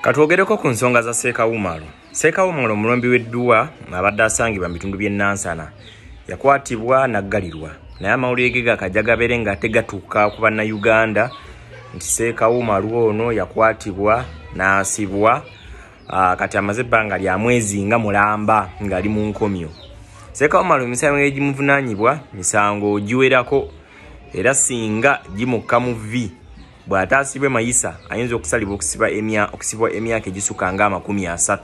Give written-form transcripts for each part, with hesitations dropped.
Katwogereko ku nsonga za Seeka Umaru. Seeka Umaru omulombi w'edduwa abadde asangibwa mu bitundu by'e Nansana yakwatibwa n'aggalirwa, naye amawulire ge gakajja gabeere nga tegatuuka ku bannayuganda nti Seeka Umaru ono yakwatibwa n'asibwa. Kati amaze ebbanga lya mwezi nga mulamba ng'ali mu nkomyo. Seeka Umaru emisango egimuvunaanyibwa misango giwerako, era singa gimukka mu vvi bw'ataasibwe mayisa ayinza okusalibwa okusibwa emyaka egisukka nga 30.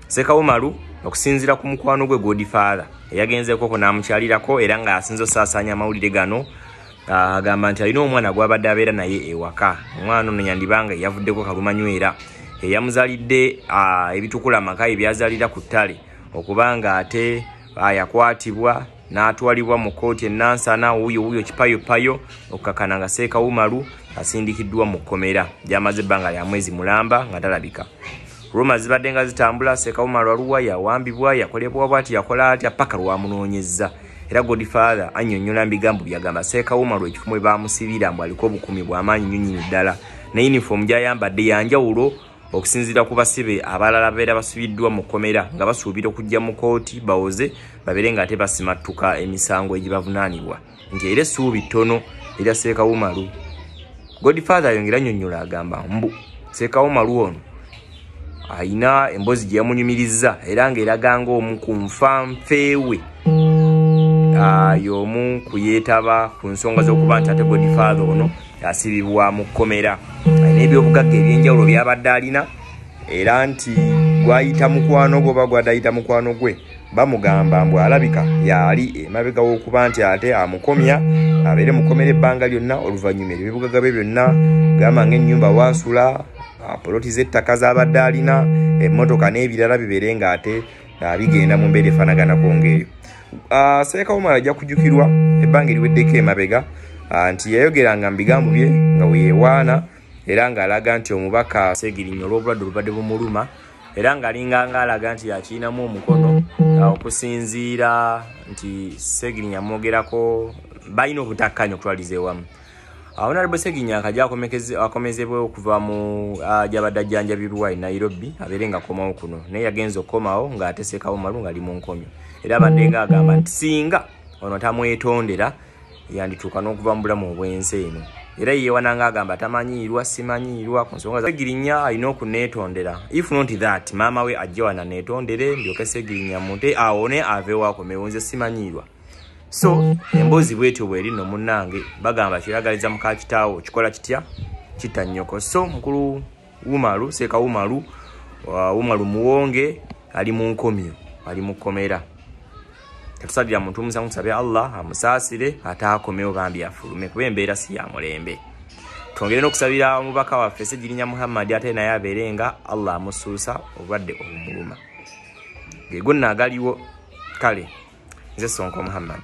Seeka Umaru okusinziira ku mukwano gwe Godfather eyagenzeekoko n'amukyalirako era ng'asinze osaasaanya amawulire gano, agamba nti alina omwana gw'abadde abeera naye ewaka. Omwana ono yandibanga yavuddeko kalumanywera eyamuzaalidde ebitukula amaka ebyazaalira ku ttale, okubanga ate yakwatibwa n'atwalibwa mu kkooti e Nansana wuuyo kipayopayo okukakana nga Seeka Umaru asindikiddwa mu kkomera gy'amaze ebbanga lya mwezi mulamba nga talabika. Ruma zibadde nga zitambula, Seeka Umaru aluwa yawambibwa, yakolebwa bw'ati, yakola atya, paka lwamunoonyezza. Era Godfather annyonnyola mu bigambo by'agamba Seeka Umaru ekifo mwe baamusibira mbu aliko obukuumi bw'amaanyi nnyo nnyini ddala, ne yunifoomu gy'ayambadde ya njawulo okusinziira ku basibe abalala babeera basibiddwa mu kkomera nga basuubira okujja mu kkooti bawoze babeere nga ate basimattuka emisango egibavunaanibwa, nti era essuubi ttono erya Seeka Umaru. Godfather ayongera annyonnyola agamba mbu Seeka Umaru ono ayina emboozi gye yamunyumirizza era ng'eraga ng'omu ku nfanfeewe y'omu ku yeetaba ku nsonga z'okuba nti ate Godfather ono asibibwa mu kkomera. Alina ebyobugagga eby'enjawulo by'abadde alina, era nti gwayita mukwano gwe oba gwadayita mukwano gwe bamugamba mbu alabika yali emabega w'okuba nti ate amukomya abeere mukomera ebbanga lyonna, oluvannyuma ebyobugagga bye byonna gamba ng'ennyumba waasula, poloti z'ettaka z'abadde alina, emmotoka n'ebirala bibeere ng'ate bigenda mu mbeera efaanaganako ng'eyo. Seeka Umaru ajja kujjukirwa ebbanga eriweddeko emabega nti yayogeranga mu bigambo bye nga bwe yeewaana era ng'alaga nti omubaka Ssegirinya olw'obulwadde obubadde bumuluma, era ng'alinga ng'alaga nti yakirinamu omukono okusinziira nti Ssegirinya amwogerako balina obutakkaanya okutwaliza ewamu. Honorable Ssegirinya akajja akomezebwe okuva mu gy'abadde ajjanjabirwa e Nairobi abeere ng'akomawo kuno, naye yagenze okukomawo ng'ate Seeka Umaru ng'ali mu nkomyo, era abadde ng'agamba nti singa ono tamwetondera yandituuka n'okuva mu bulamu obw'ensi eno. Era yeewana ng'agamba tamanyiirwa, simanyiirwa ku nsonga za Ssegirinya alina okuneetondera. If not that, maama we ajje wano aneetondere ndyoke Ssegirinya mute awone aveewo akomewo, nze simanyiirwa. So emboozi bwetyo bw'eri nno munnange, bagamba kyeyagaliza muka kitaawo kikola kitya kitta nnyoko. So mukulu Umaru, Seeka Umaru, Umaru Muwonge ali mu nkomyo, ali mu kkomera. Tetusalira muntu omusango, tusabe Allah amusaasire ate akomewo bambi afulume kuba embeera si ya mulembe. Twongere n'okusabira omubaka waffe Ssegirinya Muhammad ate naye abeere nga Allah amusuusa obulwadde obumuluma. Ge gonna agaliwo. Kale nze Sonko Muhammad.